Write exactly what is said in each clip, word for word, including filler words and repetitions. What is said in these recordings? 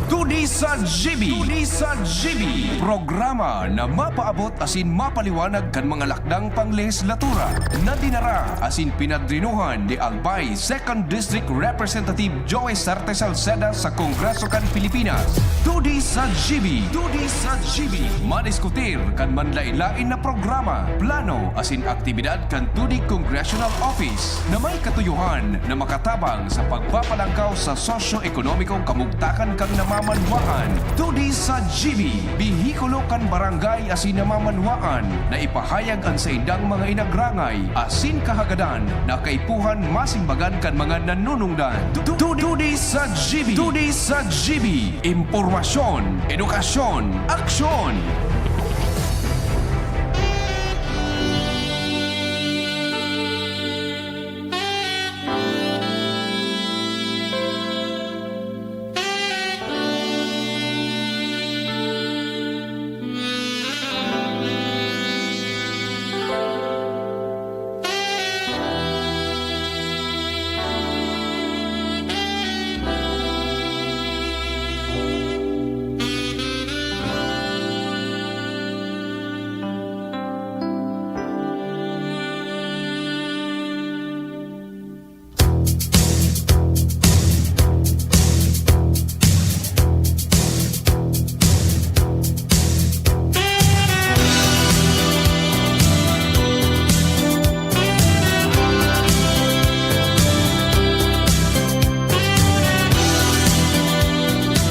Todi sa G B. Todi sa G B. Programa na mapaabot asin mapaliwanag kan mga lakdang panglehislatura na dinara asin pinadrinuhan ni Albay Second District Representative Joey Sarte Salceda sa Kongreso kan Pilipinas. Todi sa G B. Todi sa G B. Madiskutir kan manlain-lain na programa, plano asin aktibidad kan Todi Congressional Office na may katuyohan na makatabang sa pagpapalangkaw sa sosyo-ekonomikong kamugtakan kan namamanwaan. Todi sa G B, behikulo kan barangay asin namamanwaan na ipahayag an saindang mga inagrangay asin kahagadan na kaipuhan masimbagan kan mga nanunungdan. Tu-, tu-, Todi sa G B. Todi sa G B. Impormasyon, edukasyon, aksyon.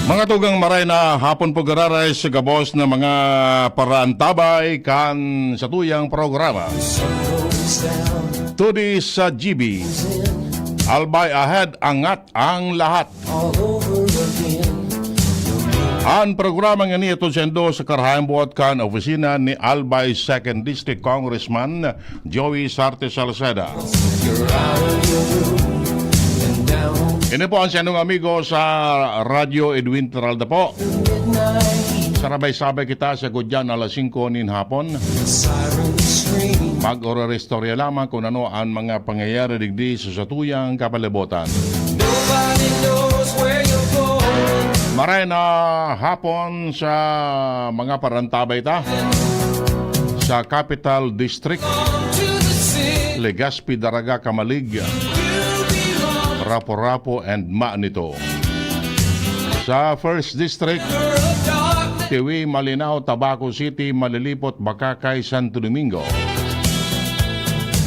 Mga tugang, maray na hapon po giraray sa gabos na mga paraantabay kan satuyang programa. Todi sa G B. Albay Ahead, angat ang lahat. An programa ngani hatod saindo sa karahayan buot kan opisina ni Albay Second District Congressman Joey Sarte Salceda. Ini po ang saindong amigo sa Radyo Edwin Peralta po. Sarabay-sabay kita sa gudyan alas singko nin hapon. Mag-ororistorya lamang kung ano ang mga pangyayari digdi sa satuyang kapalibutan. Maray na hapon sa mga parantabay ta sa Capital District, Legazpi, Daraga, Camalig, Rapu-Rapu, and Manito. Sa First District, Tiwi, Malinao, Tabaco City, Malilipot, Bacacay, Santo Domingo.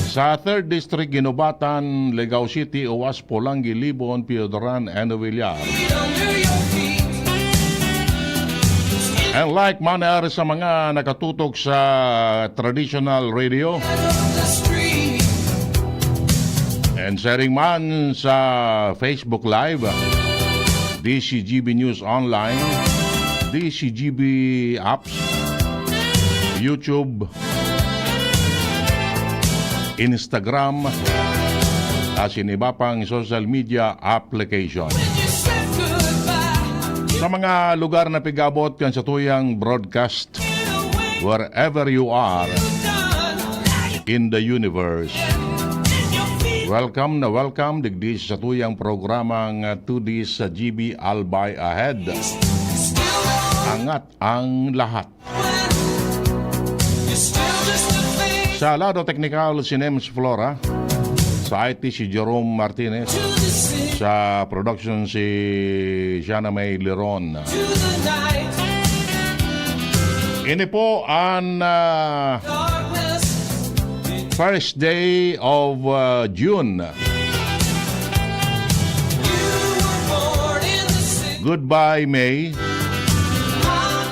Sa Third District, Guinobatan, Legao City, Oas, Polangui, Libon, Piodoran, and Villar. And like manner sa mga nakatutok sa traditional radio and sharing man sa Facebook Live, D C G B News Online, D C G B apps, YouTube, Instagram, asin iba pang social media application. Sa mga lugar na pig-abot kan satuyang broadcast, wherever you are in the universe, welcome na welcome digdi sa satuyang programang Todi sa G B Albay Ahead. Angat ang lahat. Sa lado teknikal, si Nems Flora. Sa I T, si Jerome Martinez. Sa production, si Jana May Leron. Ini po ang, ah, first day of, ah, June. Goodbye, May.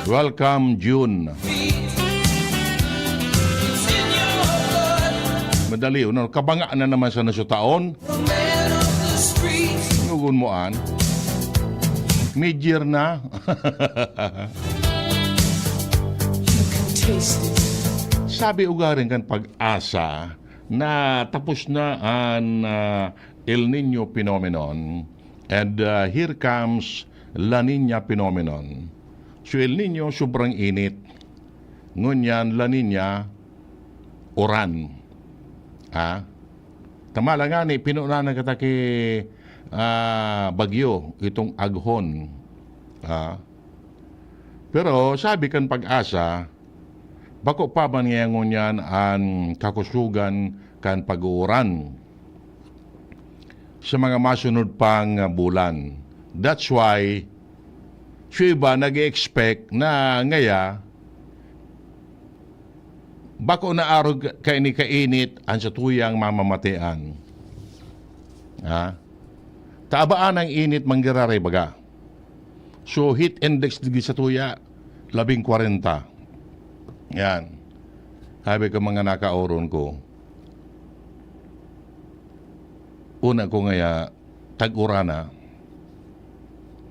Welcome, June. Madali, no? Kabanga na naman sa nasutaon. Nugon mo, an? Mid-year na. Sabi ugaring kan Pag-asa na tapos na an, ah, El Niño phenomenon, and, ah, here comes La Niña phenomenon. So, El Niño, sobrang init. Ngunyan, La Niña, uran. Ha? Tama lang nga ni, pinunanan kita ki, ah, bagyo, itong aghon. Ah. Pero sabi kan PAGASA, bako pa man ngaya ngunyan an kakusogan kan pag-uuran sa mga masunod pang bulan. That's why, sa iba nag-expect na ngaya, bako na arog kaini kainit an satuyang mamamatean. Ha? Tabaan ang init manggiraray baga. So, heat index digdi satuya, labing kwarenta. Yan. Sabi ko, mga nakaoron ko, una ko ngaya, tag-urana,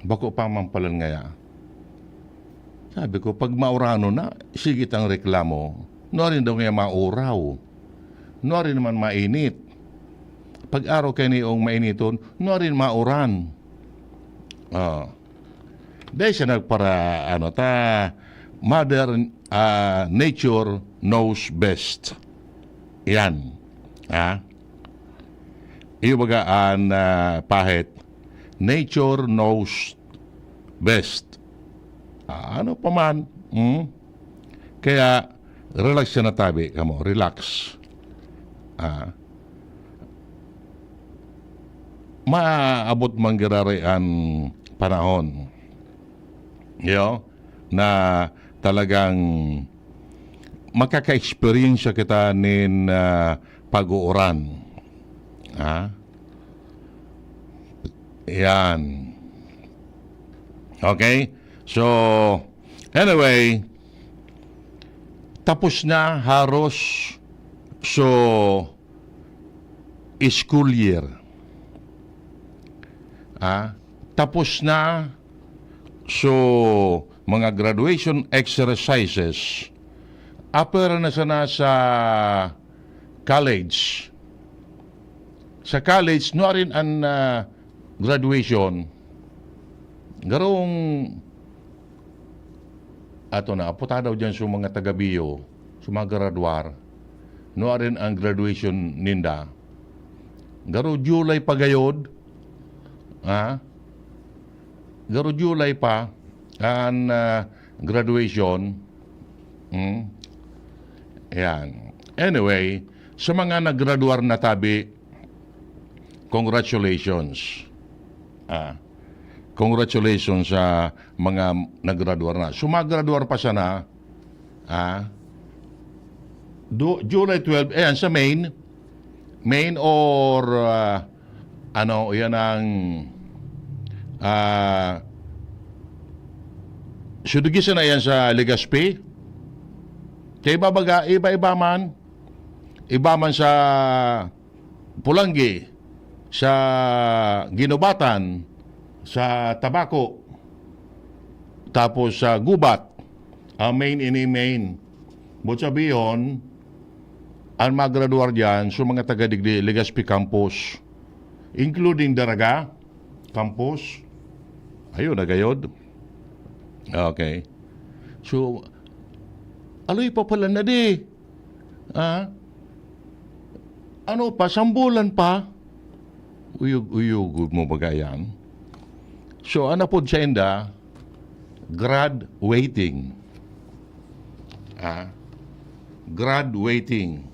bako pa man palan ngaya. Sabi ko, pag maurano na, sige tang reklamo. Nuarin daw ngaya mauraw. Nuarin naman mainit. Pag araw kaini ong mainiton, nuarin mauran. Ah. Dahil siya nagpara, ano, ta, mother, ah, nature knows best. Yan. Ha? Iyo baga an, ah, pahit, nature knows best. Ah, ano pa man, hmm? Kaya, relax siya na tabi kamo, relax. Ah. Maabot man giraray an panahon. Yo, na talagang makaka-eksperyensya kita nin, ah, pag-uuran. Ha? Yan. Okay? So, anyway, tapos na haros so school year. Ah, tapos na so mga graduation exercises. Apwera na sana sa college. Sa college, nuarin an, ah, graduation. Garong, ato na, aputa daw dyan sa mga taga-Bio, sa mga graduar. Nuarin ang graduation ninda. Garo July pa gayod. Ha? Garo July pa an, ah, graduation. Hmm? Ayan. Anyway, sa mga naggraduar na tabi, congratulations. Ah, congratulations sa mga naggraduar na. Sumagraduar pa sana, ah, do, July twelve, ayan, sa Maine, Maine or, ah, ano, yan ang, ah, sudugi sana yan sa Legazpi. Kaya iba baga, iba-iba man. Iba man sa Polangui, sa Guinobatan, sa Tabaco, tapos sa Gubat, ah, Maine ini, Maine. But sabihon, ang magraduar diyan, so mga taga digdi, Legazpi Campus, including Daraga Campus. Ayun, nagayod. Okay. So, aloy pa pala na di. Ah? Ano pa? Sambulan pa? Uyog-uyog mo baga yan? So, ano po sa inda? Grad waiting. Ah? Grad waiting.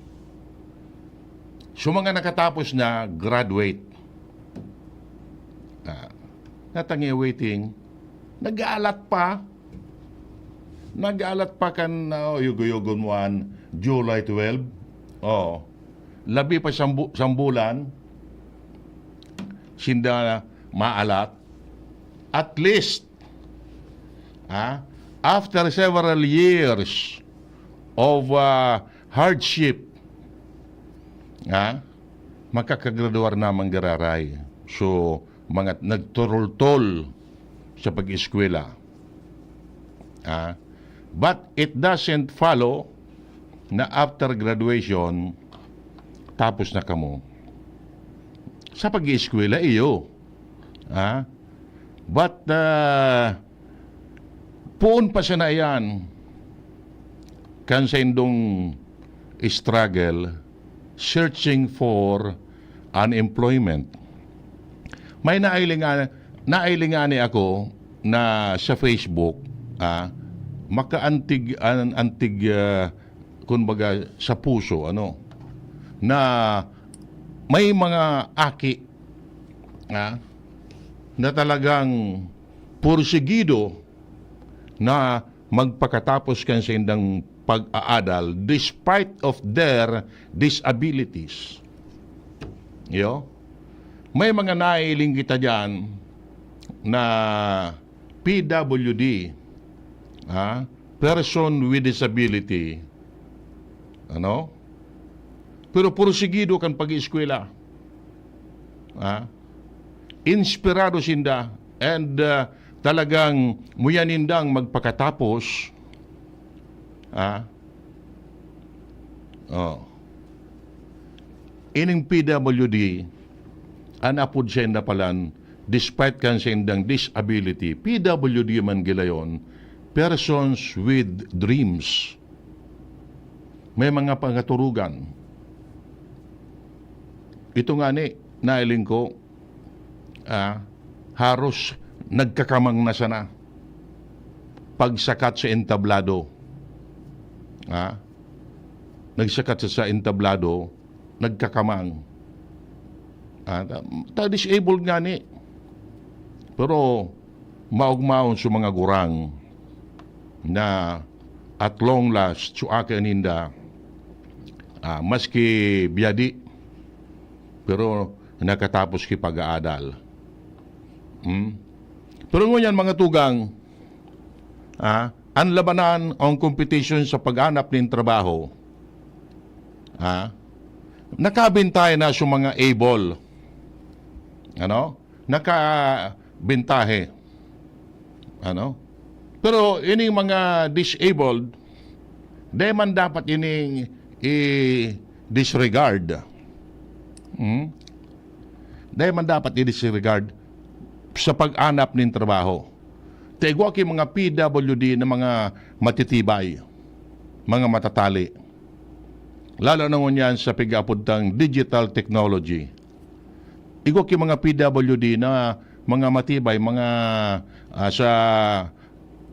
So, mga nakatapos na, graduate. Ah, natangi waiting. Nag-aalat pa. Nag-aalat pa kan, oh, yugo-yugon mo an July twelve. Oh. Labi pa sambu-, sambulan. Sinda maalat. At least, ah, after several years of, ah, hardship, ah, makakagraduar na manggiraray. So, mga nagturultol sa pag-eskwela. Ah, but it doesn't follow na after graduation, tapos na kamo. Sa pag-eskwela, iyo. Ah, but, ah, poon pa sana iyan kan saindong struggle, searching for an employment. May nailinga-, nailingani ako na sa Facebook, ah, makaantig-, an-, antig-, ah, kumbaga, sa puso, ano, na may mga aki, ah, na talagang porsigido na magpakatapos kan saindang pag-aadal despite of their disabilities. Yo? May mga nailing kita diyan na P W D, ha? Person with disability. Ano? Pero porsigido kan pag-eskwela. Ha? Inspirado sinda and, ah, talagang muya nindang magpakatapos. Ha? Oh. Ining P W D, an apod sainda palan, despite kan saindang disability, P W D man gilayon, persons with dreams. May mga pangaturugan. Ito ngani, nailing ko, ah, haros nagkakamang na sana. Pagsakat sa entablado. Ah, nagsakat sa, sa entablado, nagkakamang. Ah, ta, ta disabled ngani. Pero maogmaon sa mga gurang na at long last, so aki ninda, ah, maski biyadi, pero nakatapos ki pag-aadal. Hmm? Pero ngunyan, mga tugang, ah, an labanan o an competition sa paghanap nin trabaho, ah, nakabintahe na sa mga able. Ano? Nakabintahe. Ano? Pero ining mga disabled, di man dapat ining i-disregard. Hmm? Di man dapat i-disregard sa pag-anap nin trabaho. Ta igwa ki mga P W D na mga matitibay, mga matatali. Lalo na ngunyan sa pig-aapod tang digital technology. Igwa ki mga P W D na mga matibay, mga, ah, sa,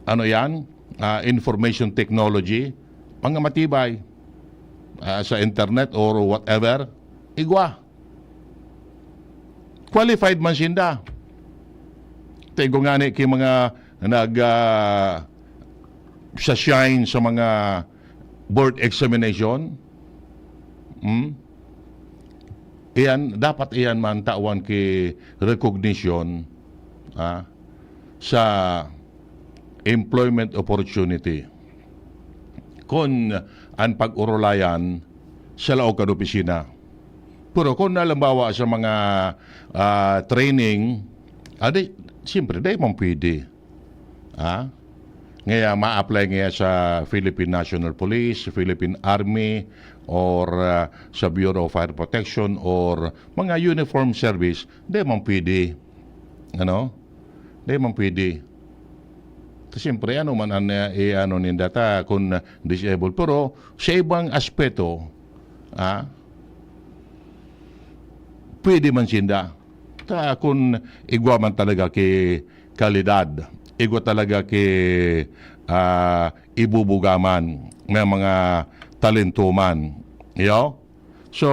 ano yan, ah, information technology, mga matibay, ah, sa internet or whatever, igwa. Qualified man sinda. Ta igwa ngani ki mga nag, ah, sa shine sa mga board examination. Hmm? Iyan, dapat iyan man tawan ki recognition, ah, sa employment opportunity. Kun an pag-orolayan sa laog kan opisina. Pero kun halimbawa sa mga, ah, training, adi, siyempre, dai man pwede. Ha? Ngaya ma-apply ngaya sa Philippine National Police, Philippine Army, or, ah, sa Bureau of Fire Protection, or mga uniform service, di man pwede. Ano? Di man pwede. Kasi siyempre, ano man ang, ah, i-ano ninda ta kung disabled. Pero sa ibang aspeto, ah, pwede man sinda. Ta kun igwa man talaga ki kalidad, igwa talaga ki, ah, ibubuga man, may mga talento man. Iyo? So,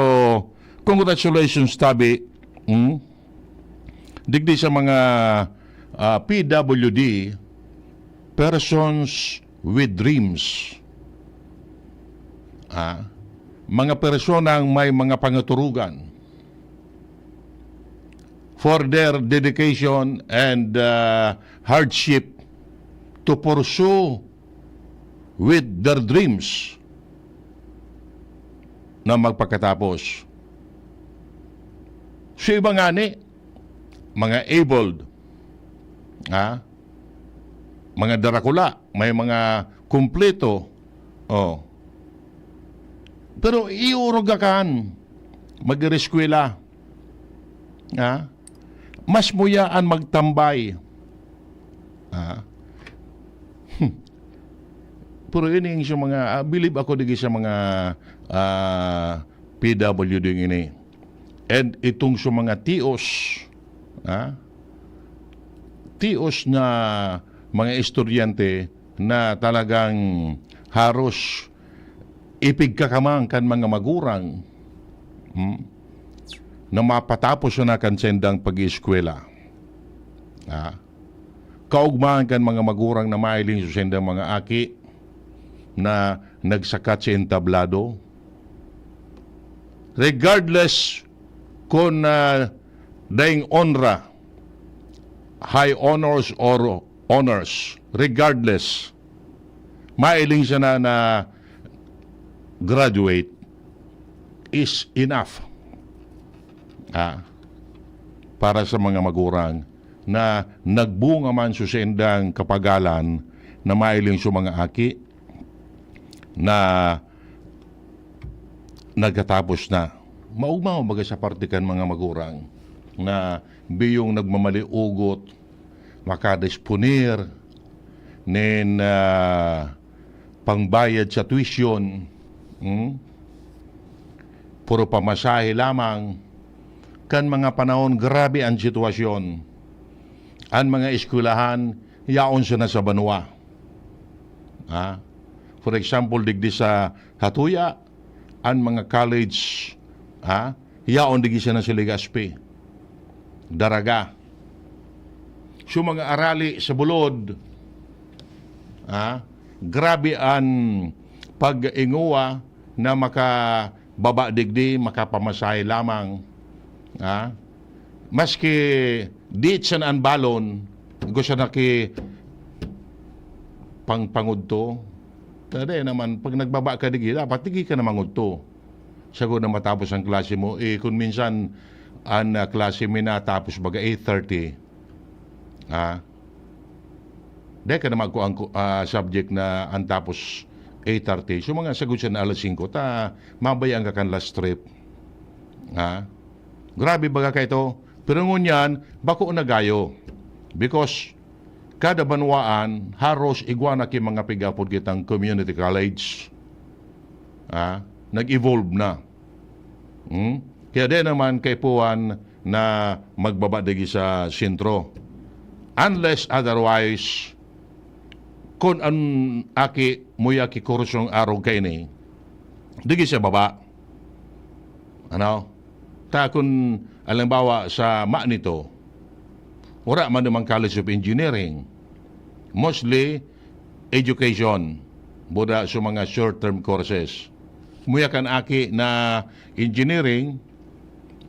congratulations, tabi. Hmm? Digdi sa mga, ah, P W D, persons with dreams. Ah, mga personang may mga pangaturugan for their dedication and, ah, hardship to pursue with their dreams na magpakatapos. Sa iba ngani, mga abled, ha? Mga darakula, may mga kumpleto. Oh. Pero iurugakan, mag-eskwela. Ha? Mas muya an magtambay. Ha? Hmm. Pero ini sa mga, ah, bilib ako digdi sa mga, ah, P W D ini. And itong sa mga tios, ha? tios na mga estudyante na talagang haros ipigkakamang kan mga magurang, hmm, na mapatapos na kan sendang pag-eskwela. Ah, kaugmahan kan mga magurang na mahiling sa sendang mga aki na nagsakat sa entablado. Regardless kun, ah, daing onra, high honors or honors, regardless, mailing siya na, na graduate is enough, ah, para sa mga magurang na nagbunga man sa saindang kapagalan na mailing sa mga aki na nagkatapos na. Maugma, kumbaga, sa parte kan mga magurang na biyong nagmamaliugot, makadisponer nin, ah, pangbayad sa tuition, hmm? Puro pamasahe lamang. Kan mga panahon, grabe an sitwasyon. An mga eskwelahan, yaon sana sa banwa. Ha? For example, digdi sa Hatuya, an mga college, ha? Yaon digdi sana sa Legazpi. Daraga. So, mga arali sa bulod, ha? Grabe an pag-inguwa na makababa digdi, makapamasahe lamang. Ha? Maski diit sana an balon, igwa sana ki pangpangudto. Kaya naman, pag nagbaba ka digdi, dapat digdi ka na mangudto. Sagkod na matapos ang klase mo, eh, kung minsan, an, ah, klase mi natapos baga eight thirty. Ha? Dai ka na magkuang ku-, ah, subject na an tapos eight thirty. So, mga sagkod sa alas singko, ta mabayaan ka kan last trip. Ha? Grabe baga ka ito. Pero ngunyan, bako na gayo. Because kada banwaan, haros igwa na ki mga pig-apod kitang community college. Ha? Nag-evolve na. Hmm? Kaya di naman kaipuhan na magbaba digdi sa sentro. Unless otherwise, kun an aki muya ki kursong arog kaini, digdi sa baba. Ano? Ta kun, halimbawa, sa Manito, wala man naman College of Engineering. Mostly, education. Buda sa mga short-term courses. Muya kan aki na engineering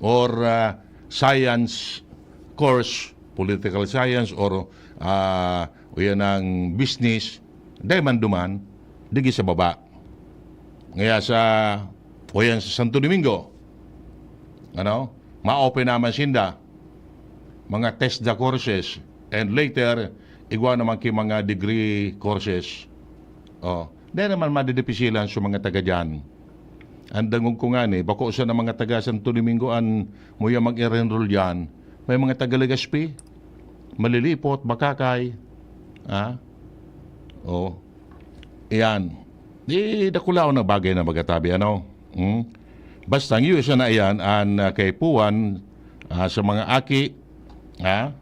or, ah, science course, political science or, ah, o yan ang business, dai man duman, digdi sa baba. Ngaya sa, o yan sa Santo Domingo, ano, ma-open naman sinda, mga TESDA courses, and later, igwa naman ki mga degree courses. Oh, dai naman madidipisilan sa mga taga diyan. Ang dangog ko ngani, bako sa na mga taga Santo Domingo an muya mag-enroll diyan, may mga taga Legazpi, Malilipot, Bakakay. Ha? Oh. Iyan. Di dakulaon na bagay na magatabi, ano? Hmm? Basta, ang U S na iyan, an, ah, kaipuhan, ah, sa mga aki, ha?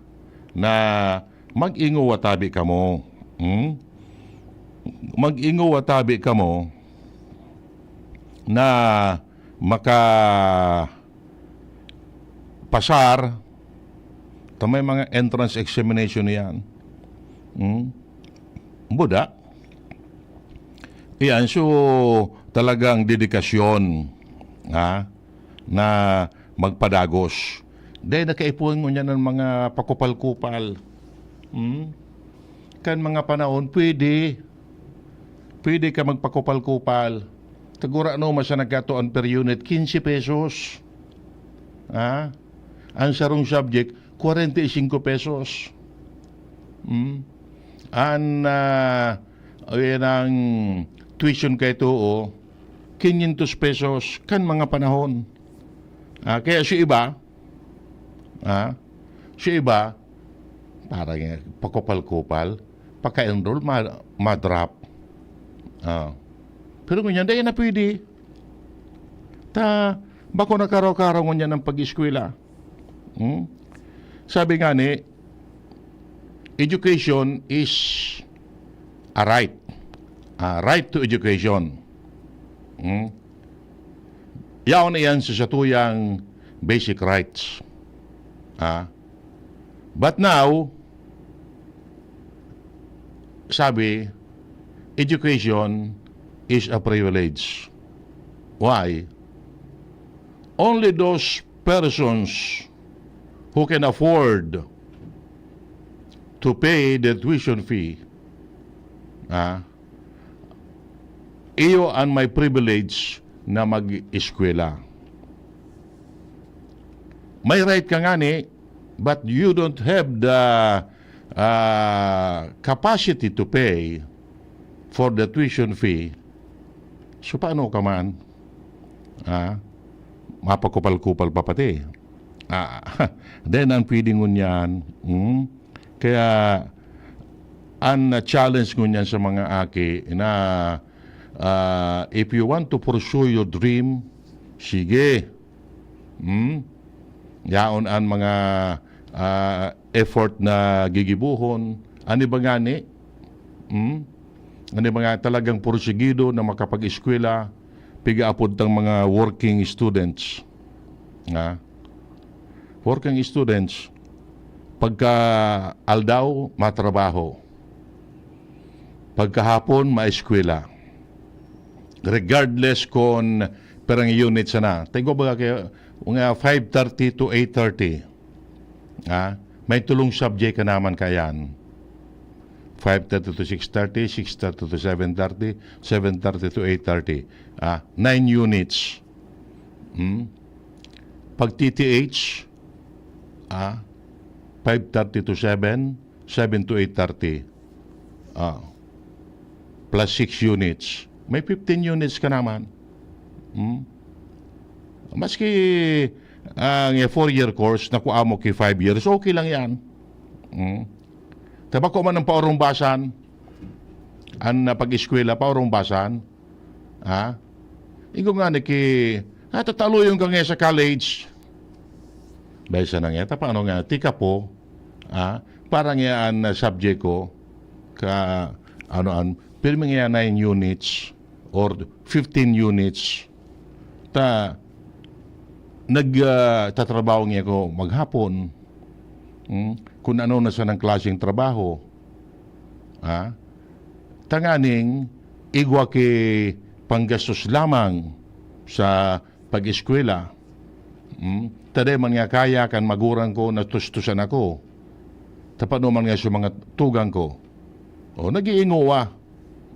Na mag-ingowa tabi kamo. Hmm? Mag-ingowa tabi kamo na maka pasar, ta may mga entrance examination yan. Hmm? Buda. Iyan, so, talagang dedikasyon, ha, na magpadagos. Dahil nakaipuhan mo niyan ng mga pakupal-kupal. Hmm? Kan mga panahon, pwede. Pwede ka magpakupal-kupal. Tagura no, masa nagkatuan per unit, quince pesos. Ha? Ang sarong subject, kwarenta y singko pesos. Hmm? An, ah, yan ang tuition kay too, quinientos pesos kan mga panahon. Ah, kaya si iba, ah, si iba, parang pakupal-kupal, pagka-enroll, ma-, ma-drop. Ah. Pero ngunyan, dai na pwede. Ta, bako na karaw-karaw ngunyan ang pag-eskwela. Hmm? Sabi nga ni, education is a right. Ah, right to education. Hmm? Yaon na yan sa satuyang basic rights. Ah? But now, sabi, education is a privilege. Why? Only those persons who can afford to pay the tuition fee, ah, iyo an may privilege na mag-eskwela. May right ka ngani, but you don't have the, ah, capacity to pay for the tuition fee. So, paano ka man? Ah, mapakupal-kupal pa pati. Ah, then, ang pwede ngunyan, hmm? Kaya, ang challenge ngunyan sa mga aki na, ah, if you want to pursue your dream, sige. Hmm? Yaon an mga, ah, effort na gigibohon. Ano ba ngani? Hmm? Ano ba nga talagang porsigido na makapag-eskwela, pigaapod tang mga working students? Ha? Working students, pagka aldaw, matrabaho. Pagkahapon, maeskwela. Regardless kon perang unit sana. Tayo ba kayo, mga five thirty to eight thirty. Ha? May tulong subject ka naman kayan. Five thirty to six thirty, six thirty to seven thirty, seven thirty to eight thirty. Ah, nine units. Hmm? Pag T T H, ah, five thirty to seven, seven to eight thirty. Ah, plus six units. May fifteen units ka naman. Hmm? Maski, ah, ang four-year course, nakuha mo ki five years, okay lang yan. Hmm? Tabako man ang paurungbasan, ang, ah, pag-eskwela, paurungbasan. Ha? Ingo nga ni ki, ah, tataluyon ka nga sa college. Dahil sa nangyata, paano nga, tika po, ah, parang yan, ah, subject ko, ka, ano, an, pirmi nga nine units or fifteen units. Ta, nag, ah, tatrabaho nga ako maghapon. Hmm? Kung ano na sanang klaseng trabaho. Ha? Tanganing igwa ki panggastos lamang sa pag-eskwela. Hmm? Taday man nga kaya kan magurang ko, natustusan ako. Tapano man nga sa mga tugang ko. O, nag-iinguwa.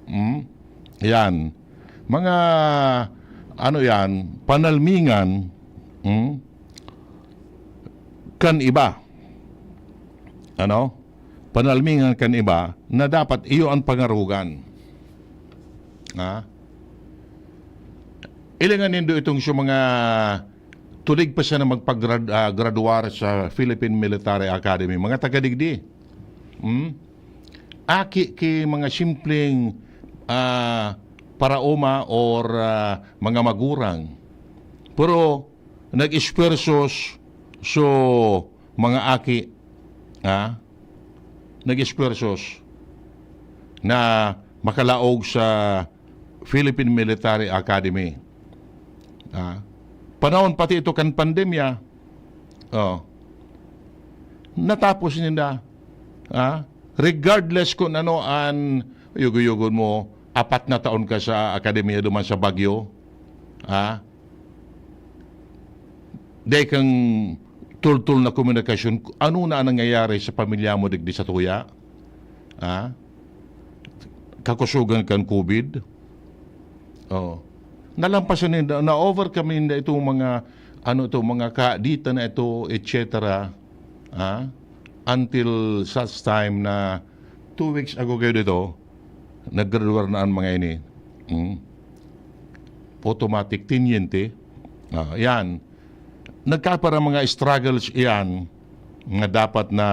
Hmm? Yan. Mga, ano yan, panalmingan, hmm? Kan iba. Ano? Panalmingan kan iba na dapat iyo ang pangarugan. Ha? Ilingan nindo itong sa mga tulig pa sana magpag-grad-, ah, graduar sa Philippine Military Academy. Mga taga-digdi. Hmm? Aki ki mga simpleng, ah, paraoma or, ah, mga magurang. Pero nag-esfuerzos so mga aki, ha? Nag-esfuerzos na makalaog sa Philippine Military Academy. Ha? Panahon pati ito kan pandemya, oh, natapos ninda. Ha? Regardless kung ano an, yugo-yugon mo, apat na taon ka sa akademya duman sa Baguio. Ha? Dai kang tultol na komunikasyon. Ano na ang nangyayari sa pamilya mo digdi sa tuya? Ha? Kakusogan kan COVID? Oh. Nalampasan ninda, na-overcome ninda itong mga, ano to, mga kaaditan na ito, et cetera. Ha? Until such time na two weeks ago kayo dito, naggraduar na ang mga ini. Hmm? Automatic, tinyente. Ah, yan. Nagkapara mga struggles iyan nga dapat na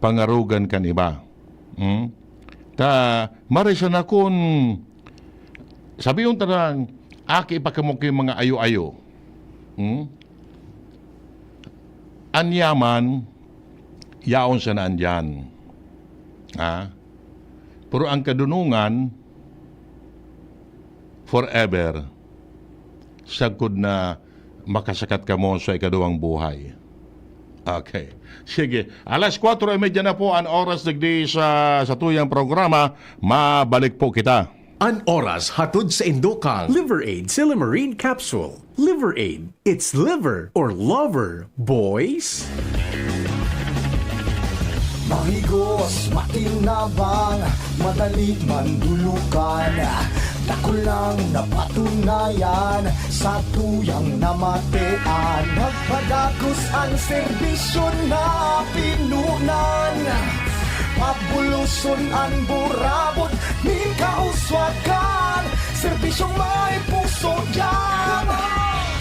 pangarugan kan iba. Hmm? Ta, marisa na kun sabiyon ta lang, aki pa kamo ki mga ayo-ayo. Hmm? An yaman, yaon sana an diyan. Ha? Pero ang kadunongan, forever. Sagkod na makasakat kamo sa ikaduwang buhay. Okay. Sige. Alas kwatro y medya na po ang oras digdi sa, sa tuyang programa. Mabalik po kita. An oras hatod sa indo kan Liver Aid Silymarin Capsule. Liver Aid, it's liver or lover, boys! Mahigos, matinabang, madali mandulukan. Dakulang napatunayan sa tuyang namatean. Magpadagos an serbisyo na pinunan. Pabuloson an burabot nin kauswagan. Serbisyong may puso diyan.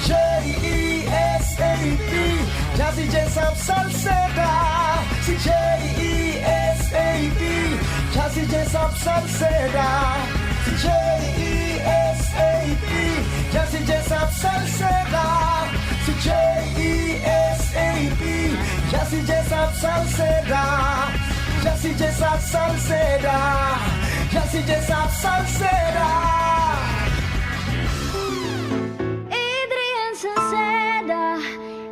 J E S A P, Jazzy Jessup Salceda. Si J E S A P, Jazzy Jessup Salceda. Si J E S A P, Jazzy Jessup Salceda. Si J E S A P, Jazzy Jessup Salceda. Jazzy Jessup Salceda. Jazzy Jessup Salceda. Adrian Salceda.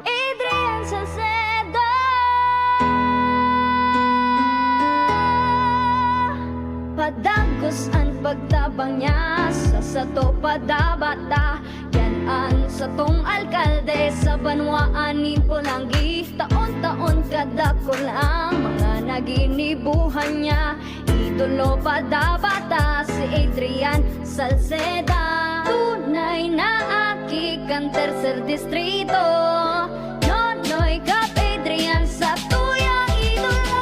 Adrian Salceda. Padagos an pagtabang niya sa sato padabata. Yan an satong alkalde sa banwaan nin Polangui. Taon-taon kadakul ang mga naginibuhan niya. Idolo padabata si Adrian Salceda. Tunay na aki kan Tercer Distrito. Nonoy Cap Adrian sa tuyang idolo.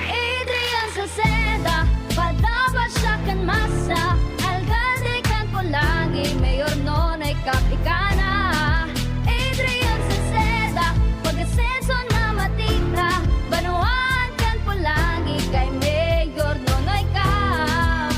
Adrian Salceda, padaba siya kan masa. Alkalde kan Polangui, Mayor Nonoy Cap ika na. Adrian Salceda, pag-asenso na matira. Banwaan kan Polangui kay Mayor Nonoy Cap.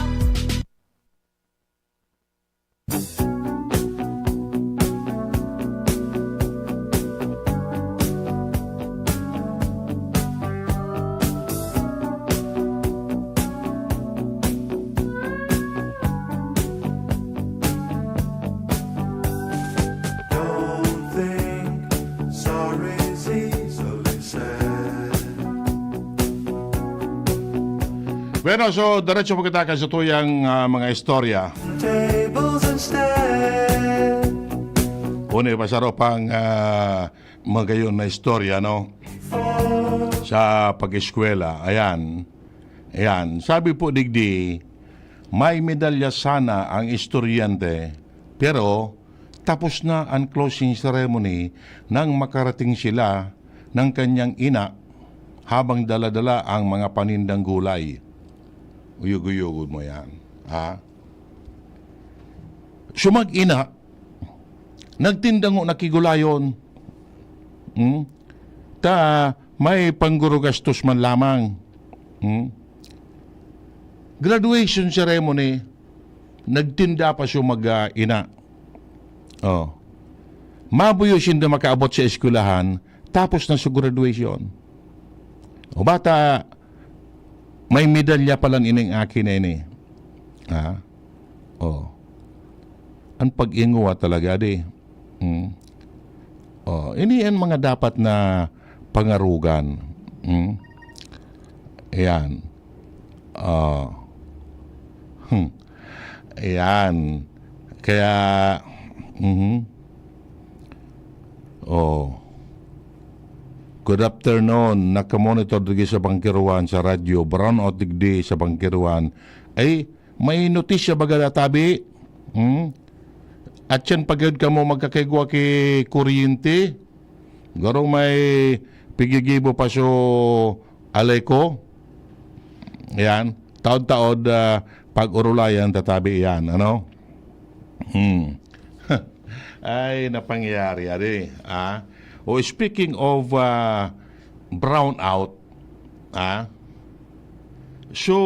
Don't think sorry's easily said. Bueno, so, diretso po kita kan satuyang, ah, mga istorya. Tables instead. Una, iba sa ropang, ah, magayon na istorya, no? Sa pag-eskwela. Ayan. Ayan. Sabi po digdi, may medalya sana ang estudyante, pero tapos na ang closing ceremony nang makarating sila ng kanyang ina habang dala-dala ang mga panindang gulay. Uyog-uyogon mo yan. Ha? So mag-ina, nagtinda ngo na ki gulayon. Hmm? Ta may panggurugastos man lamang. Hmm? Graduation ceremony, nagtinda pa siya mag, ah, ina. Oh. Mabuyo sinda makaabot sa eskwelahan, tapos na sa graduation. O bata, may medalya pala ining aki na ini. Ha? Oh. Ang pag-inguwa talaga, di. Hmm. Oh, ini ang mga dapat na pangarugan. Hmm. Ayan. Oh. Hmm. Ayan. Kaya, mhm. Oh. Good afternoon. Nakamonitor digdi sa Bangkiruan sa radyo. Brownout digdi sa Bangkiruan. Ay, may notisya baga na tabi? Hmm? At yan pagod kamo magkakaigwa ki kuryente? Garo may pigigibo pa so alay ko? Yan. Taod-taod, ah, pag-urulayan tatabi yan. Ano? Hmm. Ay, napangyayari, adi. Ah? O, speaking of, ah, brownout, ah? So,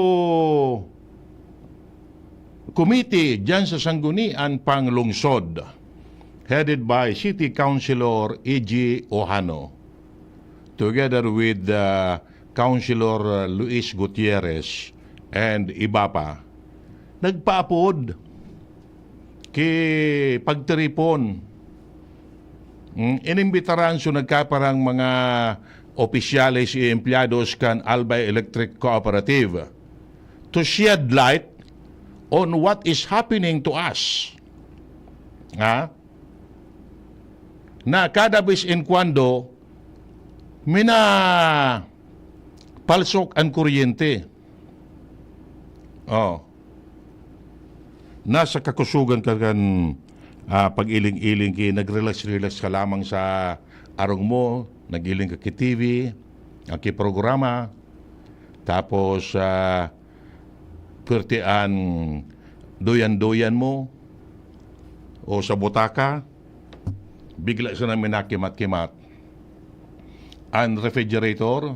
committee dyan sa Sangguniang Panglungsod, headed by City Councilor E G Ojano, together with, ah, Councilor, uh, Luis Gutierrez, and iba pa, nagpaapod ki pagtiripon. Mm, inimbitaran so nagkaparang mga opisyales y empleyados kan Albay Electric Cooperative to shed light on what is happening to us. Ha? Na kada bis in cuando, mina palsok an kuryente. Oh. Nasa kakusugan ka kan, ah, pag-iling-iling ki, nag-relax-relax ka lamang sa arong mo, nag-iling ka ki T V, ang ki programa, tapos, ah, pwerte an duyan-duyan mo o sa butaka, bigla sana minakimat-kimat. An refrigerator,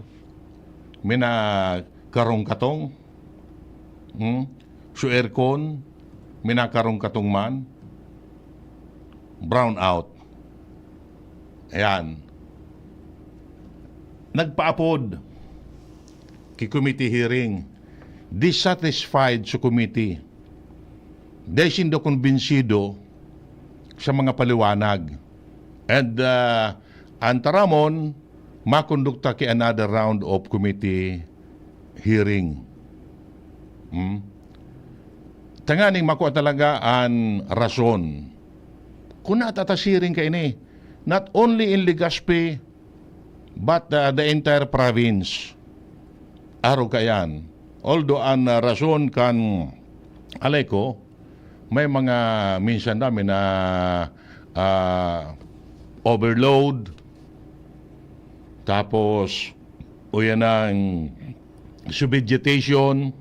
minakarong-katong. Hmm? So aircon, minakarong-katong man. Brown out. Ayan. Nagpaapod ki committee hearing. Dissatisfied sa committee. Dahil sindo kumbinsido sa mga paliwanag. And, ah, an taramon, makondukta ki another round of committee hearing. Hmm? Tanganing makua talaga an rason. Kun natatasiring kaini, not only in Legazpi, but, uh, the entire province. Arog kaiyan. Although an, uh, rason kan Aleco, may mga minsan na may na, ah, overload, tapos, o yan ang subvegetation,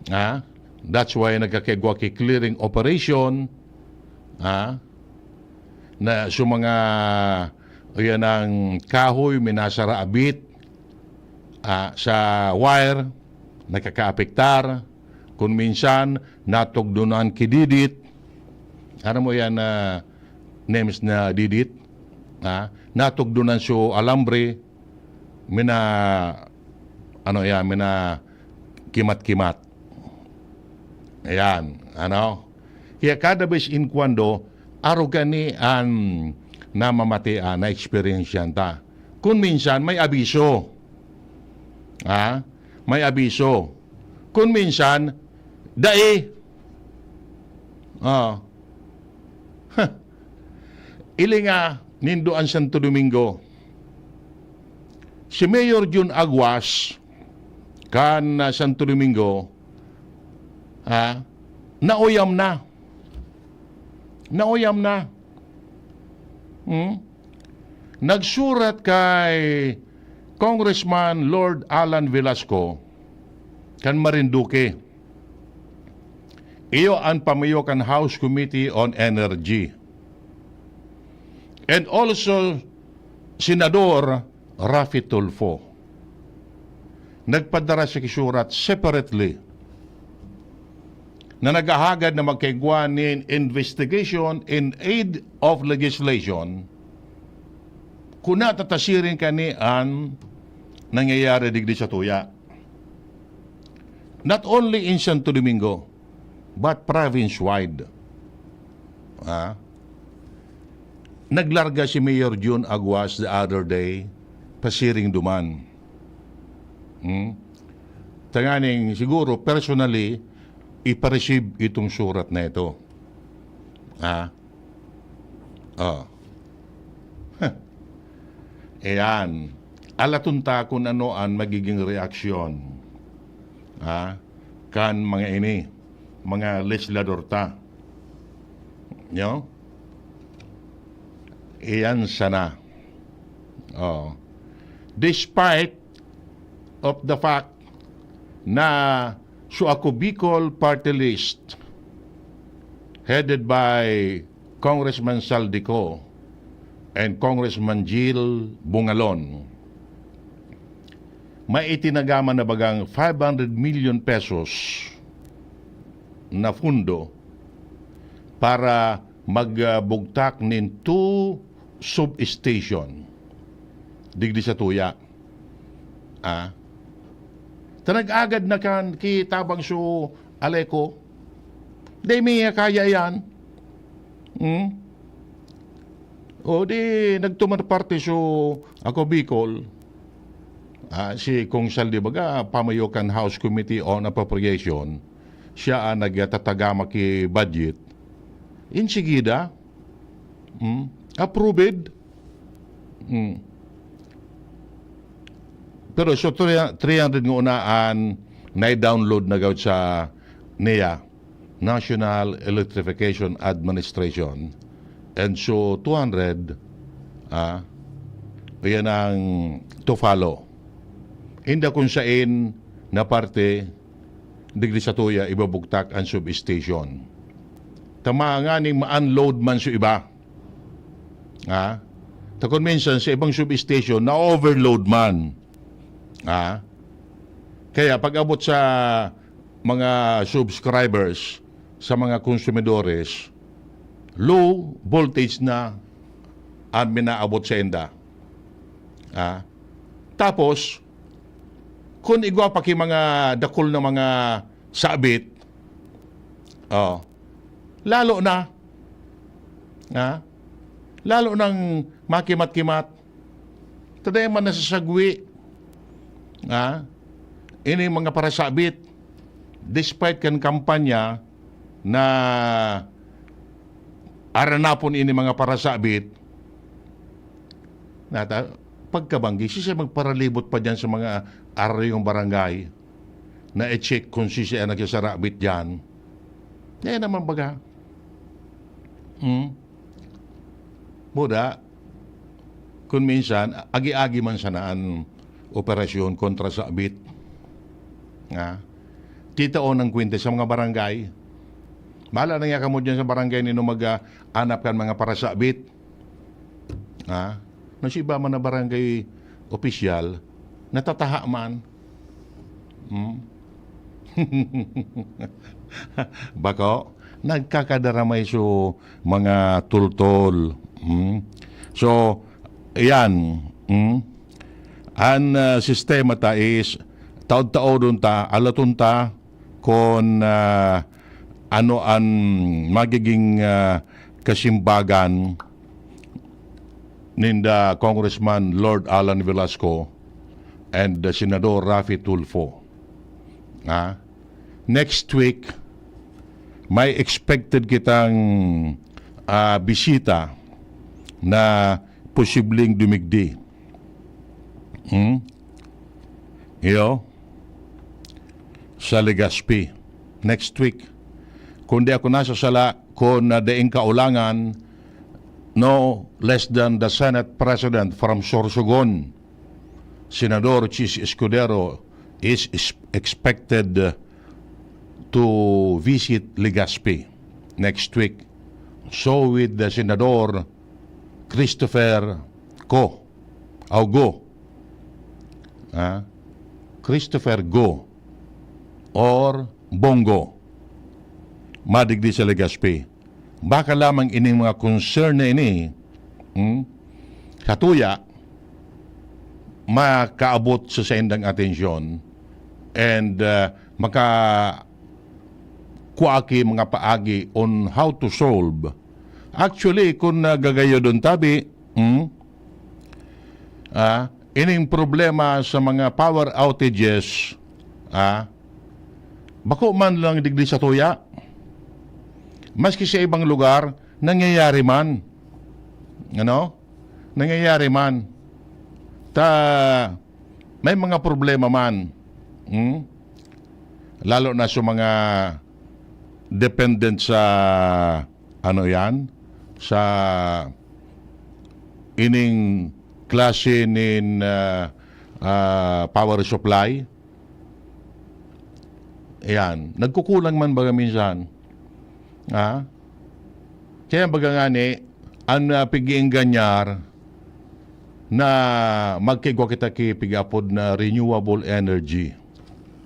ha? That's why nagkakaigwa ki clearing operation, ha? Na so mga, o yan ang kahoy, minasara abit, ah, sa wire, nakakaapektar. Kung minsan, natugdonan ki didit. Ano mo yan, ah, names na didit? Ha? Natugdonan so alambre, mina, ano yan, mina kimat-kimat. Ayan, ano? Kaya kada bes in cuando, arog kani an namamatean, na-eksperyensyahan ta. Kun minsan, may abiso. Ha? May abiso. Kun minsan, dai. Ah. Huh. Ili nga nindo an Santo Domingo. Si Mayor Jun Aguas, kan, ah, Santo Domingo, ha, nauyam na. Nauyam na. Hmm? Nagsurat kay Congressman Lord Alan Velasco kan Marinduque. Iyo an pamayo kan House Committee on Energy. And also, Senador Raffy Tulfo. Nagpadara siya ki surat separately na naghahagad na magkaigwa nin investigation in aid of legislation kun natatasiring kani an nangyayari digdi sa tuya. Not only in Santo Domingo, but province-wide. Ha? Naglarga si Mayor Jun Aguas the other day, pasiring duman. Hmm? Tanganing siguro, personally, ipa-receive itong surat na ito. Ha? Oh. Huh. Ayan. Alaton ta kung ano ang magiging reaksyon, ha, kan mga ini, mga legislador ta. Nyo? Iyan sana. Oh. Despite of the fact na so Ako Bicol Party List, headed by Congressman Zaldico and Congressman Jil Bungalon, may itinagama na bagang five hundred million pesos na pundo para magbugtak nin two substation digdi sa tuya. Ha? Ta nag-agad na kan ki tabang su Aleco. Dai mi kaya yan. Hmm? O di nagtumar parte su Ako Bicol. Ah, si Kong Sal, di baga, pamayo kan House Committee on Appropriation, siya ang nagtatagama ki budget. Insigida, hmm, approved. Hmm. Pero so three hundred ngona an nai-download na gawit sa NEA, National Electrification Administration. And so two hundred, ah, yan ang to follow. Inda kung sain na parte, digdi satuya, ibabugtak ang substation. Tama nga ning ma-unload man sa iba. Ha? Ta kun minsan sa ibang substation, na-overload man. Ha? Kaya pag-abot sa mga subscribers, sa mga konsumidores, low voltage na an minaabot sa inda. Ha? Tapos, kun igwa pa ki mga dakul na mga sabit, oh, lalo na, ha? Lalo nang makimat-kimat. Tadayan man nasasagwi, ha? Ini mga parasabit, despite kan kampanya na aranapon ini mga parasabit, nata, pagkabanggi, siya magparalibot pa diyan sa mga arayong barangay na i-check kung sisay ang nagsasarabit diyan. Kaya naman baga. Hmm? Muda, kun minsan, agi-agi man sana an operasyon kontra sabit. Nga, titaon ang kwenta sa mga barangay. Bahala na nga kamo dyan sa barangay ninyo mag, ah, anap kan mga parasabit. Ha? Na si iba man na barangay opisyal, natataha man. Hmm? Bako, nagkakadaramay so mga tultol. Hmm? So, yan. Hmm? An, ah, sistema ta is, taod-taodon ta, alaton ta, kun, ah, ano an magiging, ah, kasimbagan ninda Congressman Lord Alan Velasco and, ah, Senador Raffy Tulfo. Ah, next week, may expected kitang, ah, bisita na posibleng dumigdi. Hmm? Iyo, sa Legazpi next week. Kundi ako nasa sala, kun na daing kaulangan, no less than the Senate President from Sorsogon, Senador Chiz Escudero, is, is expected to visit Legazpi next week. So with the Senador Christopher Go, o Go, ah, Christopher Go or Bongo, madigdi sa Legazpi. Baka lamang ining mga concern na ini, hmm, sa tuya, makaabot sa saindang atensyon and, ah, maka kua ki mga paagi on how to solve. Actually, kung nagagayodon tabi, hmm, ah, ining problema sa mga power outages, ah, bako man lang digdi sa tuya. Maski sa ibang lugar, nangyayari man. Ano? Nangyayari man. Ta, may mga problema man. Hmm? Lalo na sa mga dependent sa, ano yan, sa ining klase nin, ah, ah, power supply. Ayan, nagkukulang man baga minsan. Ha? Kaya baga ngani, an, ah, pag-iingganyar na magkaigwa kita ki pig-apod na renewable energy.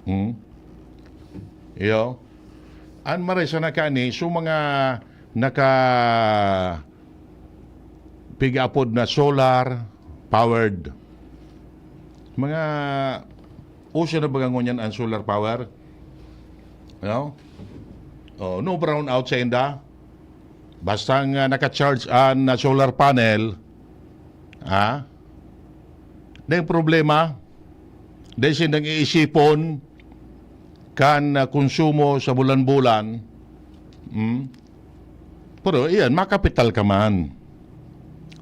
Hmm? Iyo. An maray sana kani, so mga naka pig-apod na solar powered. Mga uso na ba ngunyan ang solar power? No? Oh, no brownout sa inda. Basta nga naka-charge an, ah, solar panel, ha? Dai problema. Dai sindang iisipon kan, ah, konsumo sa bulan-bulan. Hmm? Pero iyan, makapital ka man.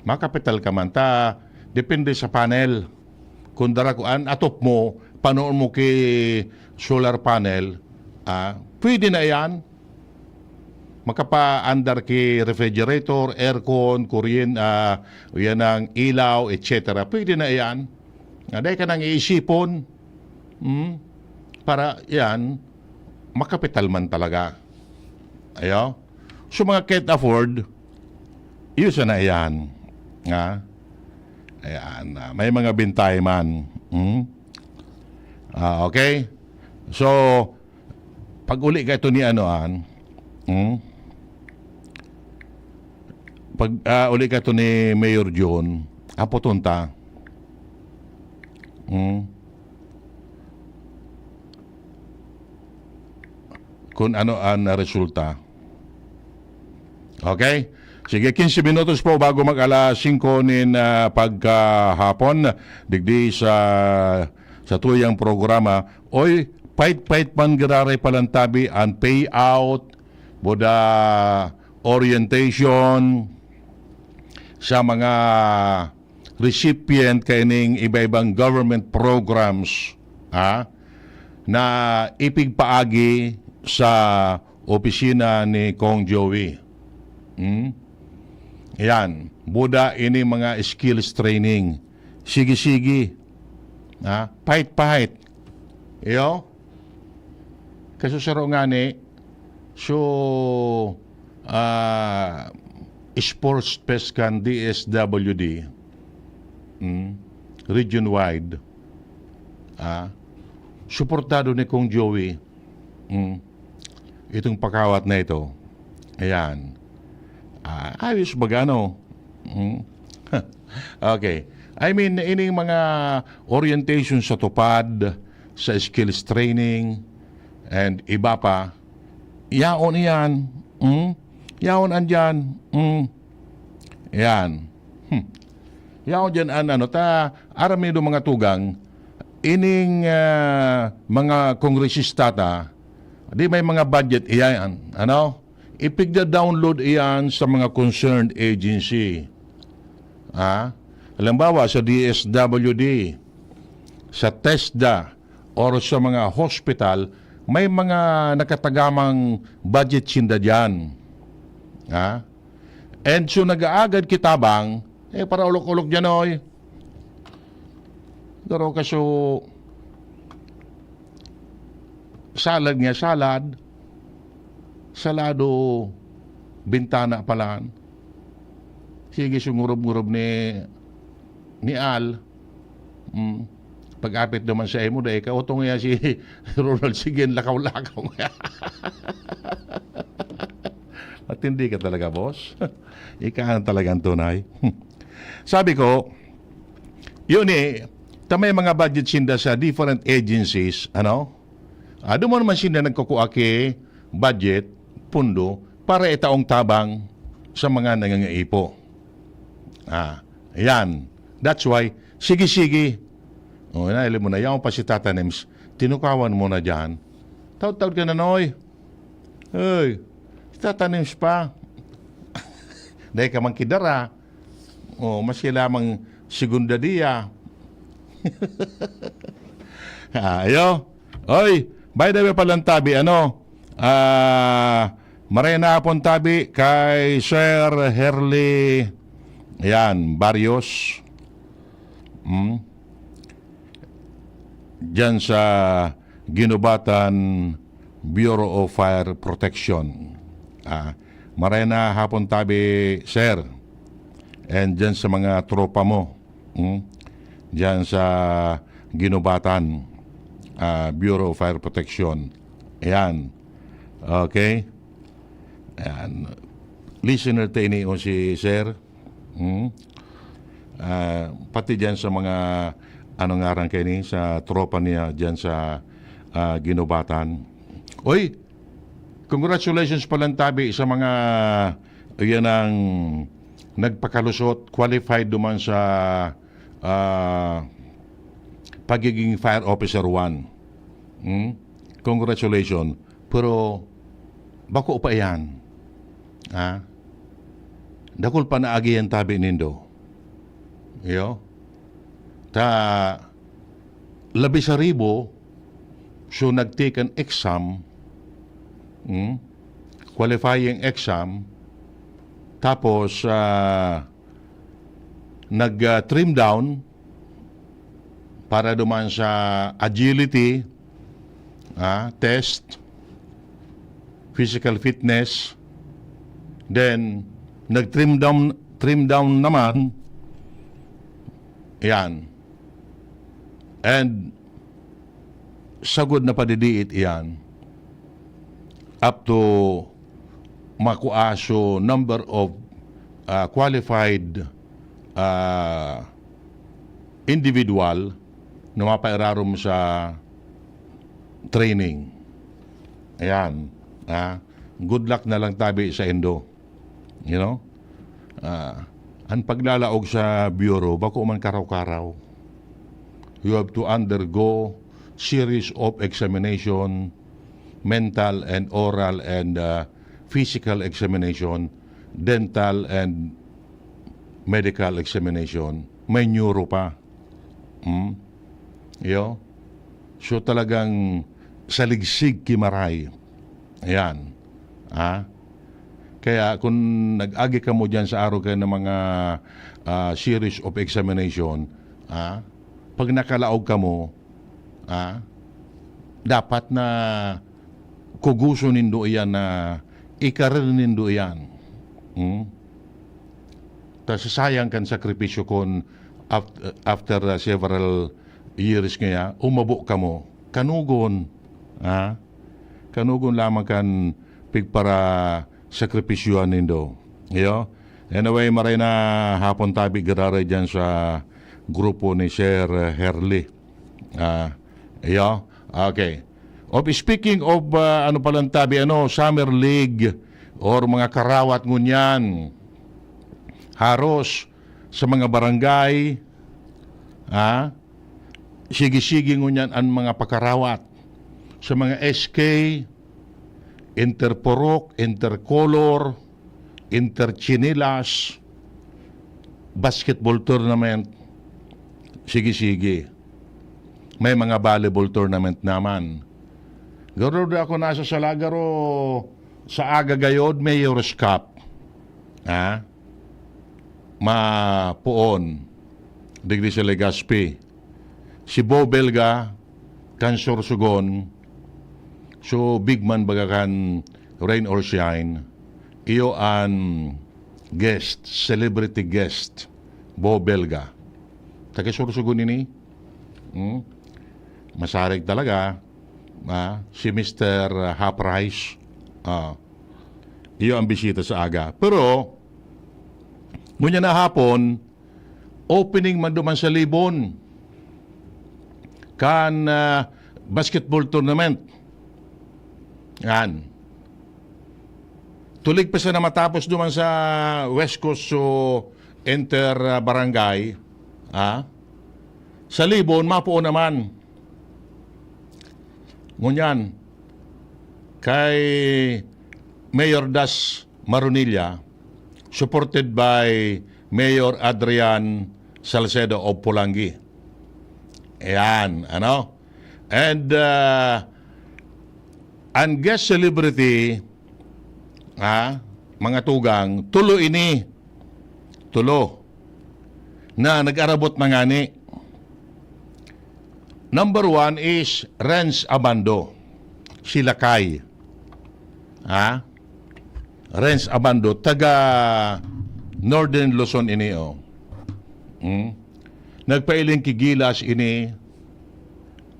Makapital ka man. Ta, depende sa panel. Kung dara ko, an atop mo, panoon mo ki solar panel, ah, pwede na iyan. Makapaandar ki refrigerator, aircon, kuryen-, ah, yan ang ilaw, et cetera. Pwede na iyan. Ah, dai ka nang iisipon. Hmm? Para yan, makapital man talaga. Ayo? So, mga can't afford, yun sana iyan. Ha? Ayan, ah, may mga bintay man. Hmm? Ah, okay? So, pag uli ka ito ni ano, an? Hmm? Pag, ah, uli ka ito ni Mayor John, apoton ta. Hmm? Kung ano ang resulta. Okay? Sige, quince minutos po bago mag-alas singko nin, ah, pagkahapon, digdi sa, sa tuyang programa. Oy, pait-pait man giraray palantabi ang payout, buda orientation sa mga recipient kaining iba-ibang government programs, ha, na ipigpaagi sa opisina ni Kong Joey. Hmm? Yan. Buda ini mga skills training. Sige-sige. Ha? Pahit-pahit. Iyo? Kaso saro ngani, so, ah, sports fest kan D S W D, hmm, region-wide, ah, suportado ni Kong Joey, hmm, itong pakawat na ito. Ayan. Ah, ayos baga, no? Hmm? Okay. I mean, ining mga orientation sa tupad, sa skills training, and iba pa, yaon iyan. Hmm? Yaon andyan. Hmm? Yan. Hmm. Yaon dyan an ano, ta, aram nindo mga tugang, ining, ah, mga kongresista ta, di may mga budget iyan, ano? Ipigda-download iyan sa mga concerned agency. Ha? Halimbawa, sa D S W D, sa TESDA, or sa mga hospital, may mga nakatagamang budget sinda diyan. Ha? And so, nag-aagad ki tabang, eh, para olok-olok diyan, oy. Pero kaso, salad nga salad, salado bintana palan. Sige, sungurob-ngurob ni, ni Al. Mm. Pag-apit naman sa imo, dai ka, utong niya si Ronald, sige, lakaw-lakaw nga. Matindi ka talaga, boss. Ika ang talagang tunay. Sabi ko, yun eh, ta may mga budget sinda sa different agencies, ano? Ah, doon mo naman sinda nagkukua ki budget, pundo, para itaong tabang sa mga nangangaipo. Ah, yan. That's why, sige-sige. O, na, alam mo na, yaon pa si Tata Nems, tinukawan mo na dyan. Taod-taod ka na, Noy. Hey, si Tata Nems pa. Dai ka man kidara. O, maski lamang segunda dia. Ah, ayo. Oy, by the way palan tabi, ano, ah, maray na hapon tabi kay Sir Herly, yan, Barrios. Hmm? Diyan sa Guinobatan Bureau of Fire Protection. Ah, maray na hapon tabi, sir. And diyan sa mga tropa mo, hmm? Diyan sa Guinobatan, ah, Bureau of Fire Protection. Ayan. Okay? Ayan. Listener ta ini o si sir. Hmm? Ah, pati diyan sa mga ano ngaran kaini, sa tropa niya diyan sa, ah, Guinobatan. Oy, congratulations palan tabi sa mga, yan ang nagpakalusot, qualified duman sa, ah, pagiging fire officer one. Hmm? Congratulations. Pero bako pa iyan. Ha? Dakul pa na agi yan tabi nindo. Iyo? Ta, labi sa ribo, so nag-take an exam, hmm? Qualifying exam, tapos, ah, nag, ah, trim down para duman sa agility, ah, test, physical fitness, then nag-trim down, trim down naman, yan. And sagod na padidiit iyan up to makua so number of, ah, qualified, ah, individual na mapairarom sa training. Ayan. Ah, good luck na lang tabi sa indo. You know? Ah, an paglalaog sa bureau, bako man karaw-karaw. You have to undergo series of examination, mental and oral and, ah, physical examination, dental and medical examination. May neuro pa. Hmm? Iyo? So, talagang saligsig ki maray. Ayan. Ha? Kaya kung nag-agi kamo diyan sa arog kayo ng mga, ah, series of examination, ha? Pag nakalaog kamo, ha? Dapat na kuguso nindo iyan, na ikarir nindo iyan. Hmm? Ta sasayang kan sakripisyo kun af-, after, ah, several years kaya, umabo kamo. Kanugon, ha? Kanugon lamang kan pigpara-sakripisyohan nindo. Iyo? Anyway, maray na hapon tabi giraray diyan sa grupo ni Sir Herly. Ah, iyo? Okay. Of speaking of, ah, ano palang tabi, ano, Summer League or mga karawat ngunyan, haros sa mga barangay, ah, sige-sige ngunyan an mga pakarawat sa mga S K, interpurok, intercolor, interchinilas, basketball tournament, sige-sige. May mga volleyball tournament naman. Garo da ako nasa Salagaro sa aga gayod, Mayor's Cup. Ha? Mapoon. Digdi sa Legazpi. Si Bo Belga, kan Sorsogon. So, big man baga kan Rain or Shine. Iyo an guest, celebrity guest, Bo Belga. Taga Sorsogon ini. Hmm? Masarig talaga. Ah, si Mister Half Rice. Ah, iyo ang bisita sa aga. Pero, ngunyan na hapon, opening man duman sa Libon kan, ah, basketball tournament. Yan. Tulig pa sana matapos duman sa West Coast, so, inter, ah, barangay. Ha? Sa Libon, mapuo naman. Ngunyan, kay Mayor Das Maronilla, supported by Mayor Adrian Salcedo of Polangui. Ayan, ano? And, ah, ang guest celebrity, ha, mga tugang, tulo ini. Tulo. Na nag-arabot na ngani. Number one is Renz Abando. Si Lakay. Ha? Renz Abando, taga Northern Luzon ini, oh. Hmm? Nagpailing ki Gilas ini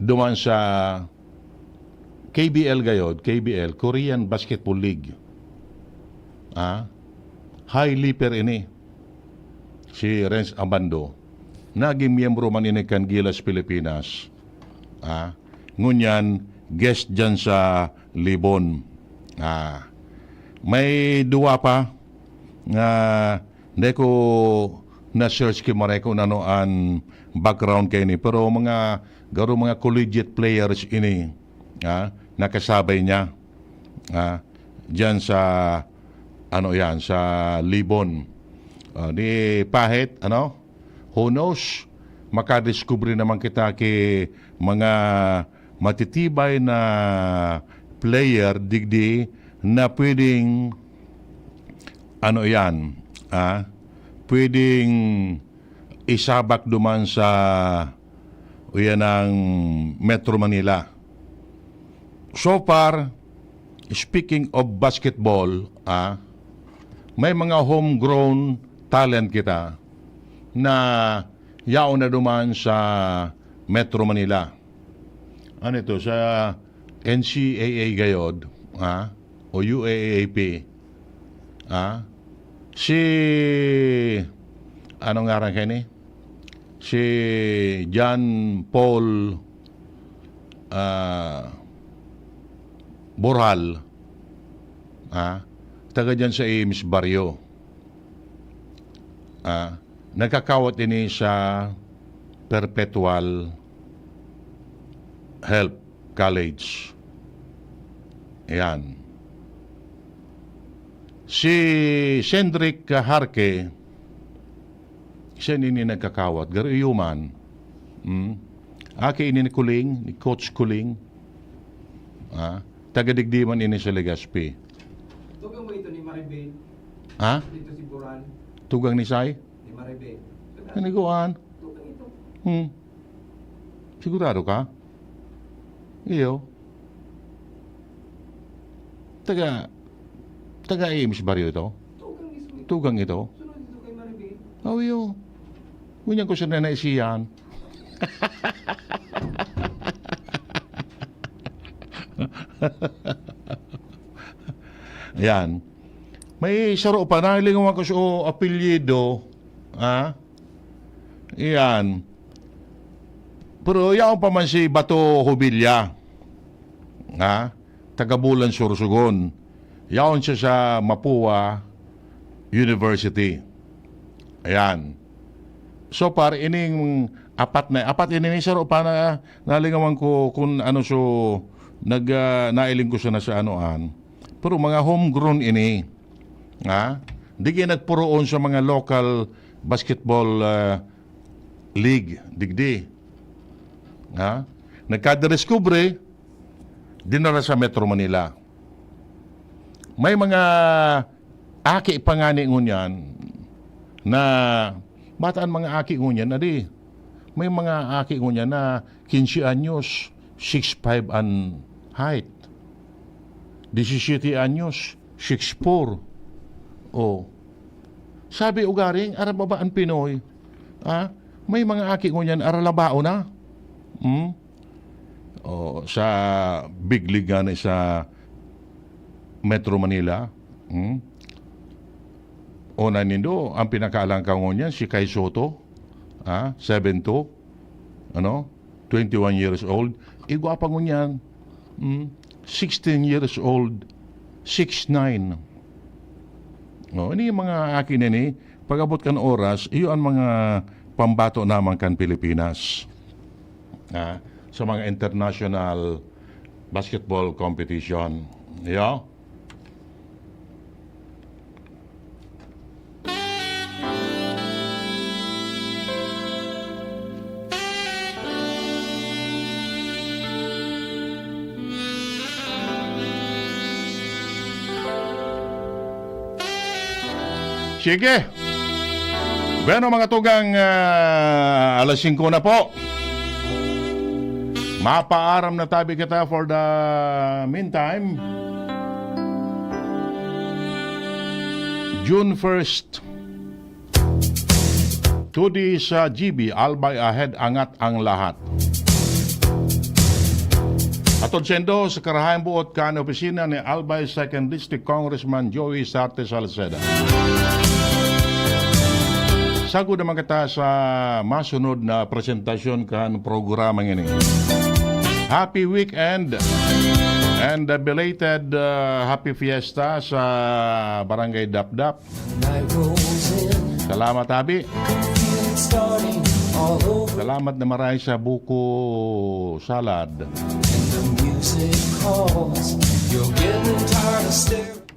duman sa K B L gayod, K B L, Korean Basketball League. Ah, high leaper ini, si Renz Abando. Naging miyembro man ini kan Gilas Pilipinas. Ah, ngunyan, guest dyan sa Libon. Ah, may duwa pa nga hindi ko na-search ki Mare kung ano an background kaini. Pero mga, garo mga collegiate players ini, ah, nakasabay niya, ah, dyan sa, ano yan, sa Libon. Ah, di pahit, ano? Who knows? Makadiskubre naman kita ki mga matitibay na player digdi na pwedeng, ano yan, ah, pwedeng isabak duman sa, o yan ang Metro Manila. So far, speaking of basketball, ah, may mga homegrown talent kita na yaon na duman sa Metro Manila. Ano ito? Sa N C A A gayod, ah, o U A A P, ah, si, ano ngaran kaini? Si John Paul, ah, Boral, ah, taga dyan sa Ames Barrio. Ah, nagkakawat ini sa Perpetual Help College. Ayan. Si Cendric Harque, siya ini nagkakawat, garo iyo man. Hmm? Aki ini ni Kuling, ni Coach Kuling. Ah, taga digdi man ini sa Legazpi. Tugang mo ito ni Maribel? Ha? Dito si Boral. Tugang ni Sai? Ni Maribel. Sabi, Naniguan? Tugang ito. Hmm. Sigurado ka? Iyo. Taga, taga Ames Barrio ito? Tugang mismo ito. Tugang ito? Sunod ito kay Maribel. Oh, iyo. Ngunyan ko siya na naisihan. Yan. May saro pa, nahilingawan ko sa apelyido. Ha? Yan. Pero yaon pa man si Bato Hubilla. Ha? Taga Bulan, Sorsogon. Yaon siya sa Mapua University. Ayan. So far, ining apat na, apat ini, may saro pa na nalingawan ko kung ano, so, nag, ah, nailing ko siya na sa anoan. Pero mga homegrown ini. Ha? Di kayo nagpuroon sa mga local basketball, ah, league, digdi. Ha? Nagkadiskubre, dinara sa Metro Manila. May mga aki pa ngani ngunyan na, bata an mga aki ngunyan, adi, may mga aki ngunyan na quince anyos, six five an height. Disisiyete anyos, six four. Oh. Sabi ugaring, ara baba an Pinoy. Ah, may mga aki ngunyan, ara labao na. Hmm? Oh, sa big league ngani sa Metro Manila. Hmm? O na nindo, ang pinakaalang ka ngunyan, si Kai Soto. Ah, seven two. Ano? Twenty-one years old. Igwa pa ngunyan. Hmm? Sixteen years old. Six nine. Oh, ini yung mga aki nini. Pag-abot kan oras, iyo ang mga pambato naman kan Pilipinas. Ah, sa mga international basketball competition. Iyo. Sige. Bueno, mga tugang, ah, alas singko na po. Mapaaram na tabi kita for the meantime. June first, Today sa G B, Albay Ahead, angat ang lahat. Atod sendo sa karahayang buot kan opisina ni Albay Second District Congressman Joey Sarte Salceda. Sagkod naman kita sa masunod na presentasyon kan programa ngini. Happy weekend and a belated, uh, happy fiesta sa Barangay Dapdap. Salamat, abi. Salamat na maray sa buko salad.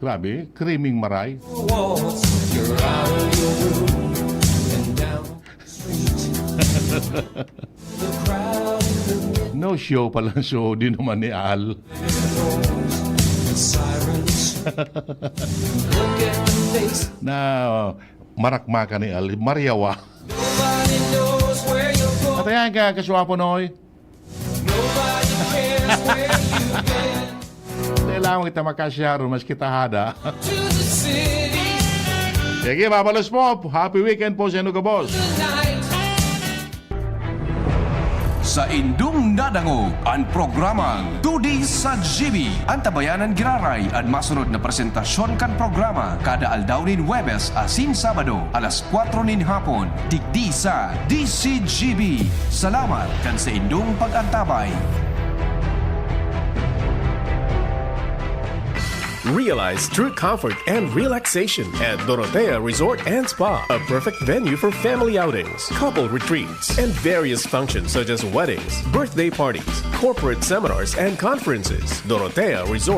Grabe, creaming maray. No show pala, so di naman ni Al. Na marakmakan ni Al, maryawa. At ayan ka, kaswapo, Noy. Kailangan kita makasya ron, mas kita hada. Sige, babalos po. Happy weekend po sa inyo, gabos. Sa indong nadangog an programang Tudi sa G B. An tabayanan giraray an masunod na presentasyon kan programa kada aldaw nin Huwebes asin Sabado, alas kwatro nin hapon, digdi sa D C G B. Salamat kan sa indong pag-antabay. Realize true comfort and relaxation at Dorotea Resort and Spa, a perfect venue for family outings, couple retreats, and various functions such as weddings, birthday parties, corporate seminars, and conferences. Dorotea Resort